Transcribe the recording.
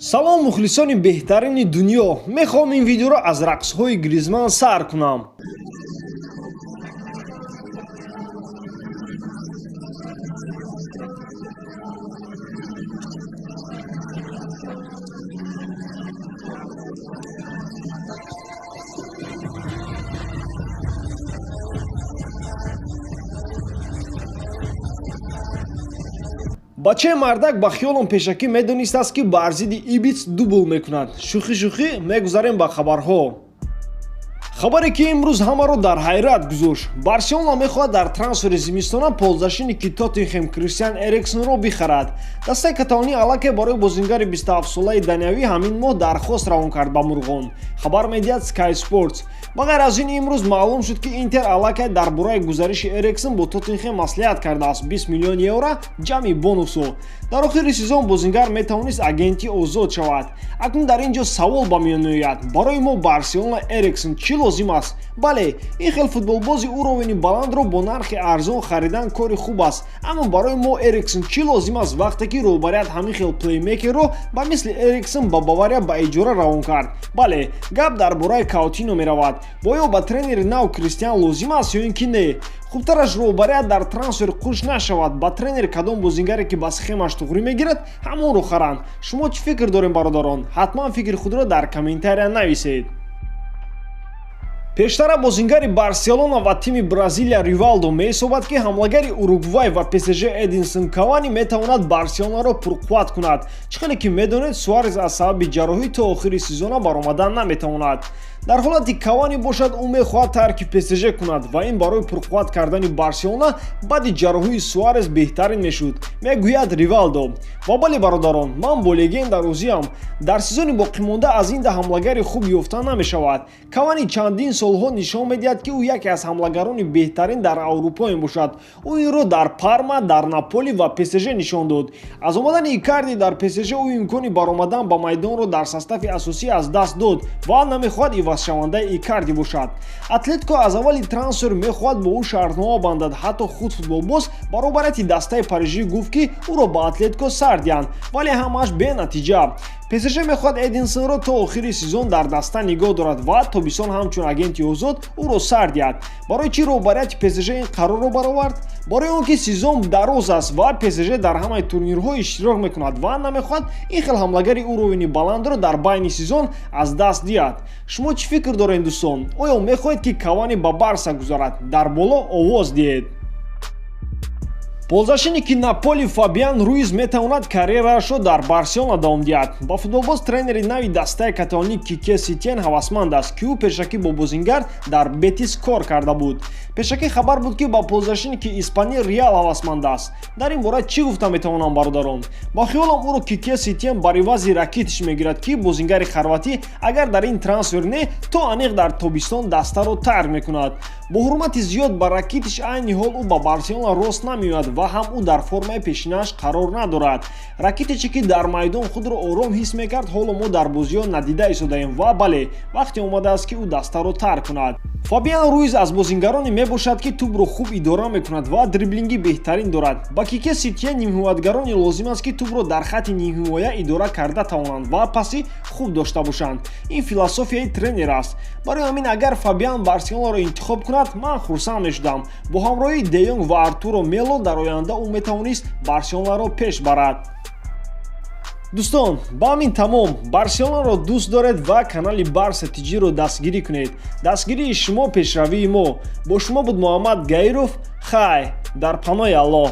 Салом, мухлисони беҳтарини дунё! Мехоҳам ин видеоро аз рақсҳои Гризман сар кунам. Бачаи мардак ба хиёлам пешакӣ медонистааст, ки бар зидди Ибиц дубл мекунад. Шӯхӣ шӯхӣ, мегузарем ба хабарҳо. Хабаре, ки имрӯз ҳамаро дар ҳайрат гузошт: Барселона мехоҳад дар трансфери зимистона ползащитники Тоттенхем Кристиан Эриксонро бихарад. Дастаи каталонӣ аллакай барои бозингари 27-солаи даниявӣ ҳамин моҳ дархост равон кард ба мурғон, хабар медиҳад Sky Sports. Ба ғайр аз ин, имрӯз маълум шуд, ки Интер аллакай дар бораи гузариши Эриксон бо Тоттенхем маслиҳат кардааст: 20 миллион евро ҷамъи бонусҳо. Дар охири сезон бозингар метавонист агенти озод шавад. Акнун дар ин ҷо савол ба миён меояд: барои мо, Барселона, Эриксон чӣ лозим аст? Бале, ин хел футболбози уровени баландро бо нархи арзон харидан кори хуб аст, аммо барои мо Эриксон чӣ лозим аст, вақте ки роҳбарият ҳамин хел плеймейкерро ба мисли Эриксон ба Бавария ба иҷора равон кард? Бале, гап дар бораи Каутино меравад. Оё ба тренери нав Кристиан лозим аст ё ин ки не? Хубтараш роҳбарият дар трансфер қуш нашавад, ба тренер кадом бозингаре, ки ба схемаш туғрӣ мегирад, ҳамонро харанд. Шумо чӣ фикр дорем, бародарон? Ҳатман фикри худро дар комментария нависед. Пештара бозингари Барселона ва тими Бразилия Ривалдо меҳисобад, ки ҳамлагари Уругвай ва ПСЖ Эдинсон Кавани метавонад Барселонаро пурқувват кунад. Чӣ хеле ки медонед, Суарес аз сабаби ҷарроҳӣ то охири сезона баромадан наметавонад. Дар ҳолати Кавани бошад, ӯ мехоҳад тарки ПСЖ кунад ва ин барои пурқувват кардани Барселона баъди ҷарроҳии Суарес беҳтарин мешуд, мегӯяд Ривалдо. Ва бале, бародарон, ман бо легенда розиам. Дар сезони боқимонда аз ин да ҳамлагари хуб ёфта намешавад. Кавани чандин солҳо нишон медиҳад, ки ӯ яке аз ҳамлагарони беҳтарин дар Аврупо мебошад. Ӯ инро дар Парма, дар Наполи ва ПСЖ нишон дод. Аз омадани Икарди дар ПСЖ ӯ имкони баромадан ба майдонро дар состави асосӣ аз даст дод ва намехоҳад ивазшавандаи Икарди бошад. Атлетико аз аввали трансфер мехоҳад бо ӯ шартнома бандад. Ҳатто худ футболбоз баробарияти дастаи парижӣ гуфт, ки ӯро ба Атлетико сар диҳанд, вале ҳамааш бенатиҷа. ПСЖ мехоҳад Эдинсонро то охири сезон дар даста нигоҳ дорад ва тобистон ҳамчун агенти озод ӯро сар диҳад. Барои чӣ роҳбарияти ПСЖ ин қарорро баровард? Барои он ки сезон дароз аст ва ПСЖ дар ҳамаи турнирҳо иштирок мекунад ва намехоҳад ин хел ҳамлагари уровени баландро дар байни сезон аз даст диҳад. Шумо чӣ фикр доред, дӯстон? Оё мехоҳед, ки Кавани ба Барса гузарад? Дар боло овоз диҳед. Ползащитники Наполи Фабиан Руиз метавонад карьераашро дар Барселона давом диҳад. Ба футболбоз тренери нави дастаи каталонӣ Кике Ситен ҳавасманд аст, ки ӯ пешакӣ бо бозингар дар Бетис кор карда буд. Пешакӣ хабар буд, ки ба ползащитники испанӣ Реал ҳавасманд аст. Дар ин бора чӣ гуфта метавонам, бародарон? Ба хиёлам, ӯро Кике Ситен бар ивази Ракитиш мегирад, ки бозингари хорватӣ агар дар ин трансфер не, то аниқ дар тобистон дастаро тарк мекунад. Бо ҳурмати зиёд ба Ракитиш, айни ҳол ӯ ба Барселона рост намеояд ва ҳам ӯ дар формаи пешинааш қарор надорад. Ракитиче, ки дар майдон худро ором ҳис мекард, ҳоло мо дар бозиҳо надида истодаем ва бале, вақте омадааст, ки ӯ дастаро тарк кунад. Фабиан Руиз аз бозингароне мебошад, ки тӯбро хуб идора мекунад ва дриблинги беҳтарин дорад. Ба Кике Сития нимҳимоятгароне лозим аст, ки тӯбро дар хатти нимҳимоя идора карда тавонанд ва паси хуб дошта бошанд. Ин философияи тренер аст. Барои ҳамин, агар Фабиан Барселонаро интихоб кунад, ман хурсанд мешудам. Бо ҳамроҳии Де Йонг ва Артуро Мело дар оянда ӯ метавонист Барселонаро пеш барад. Дӯстон, ба ҳамин тамом. Барселонаро дӯст доред ва канали Барса Тиҷиро дастгирӣ кунед. Дастгирии шумо пешравии мо. Бо шумо буд Муҳаммад Гаиров. Хай, дар паноҳи Аллоҳ.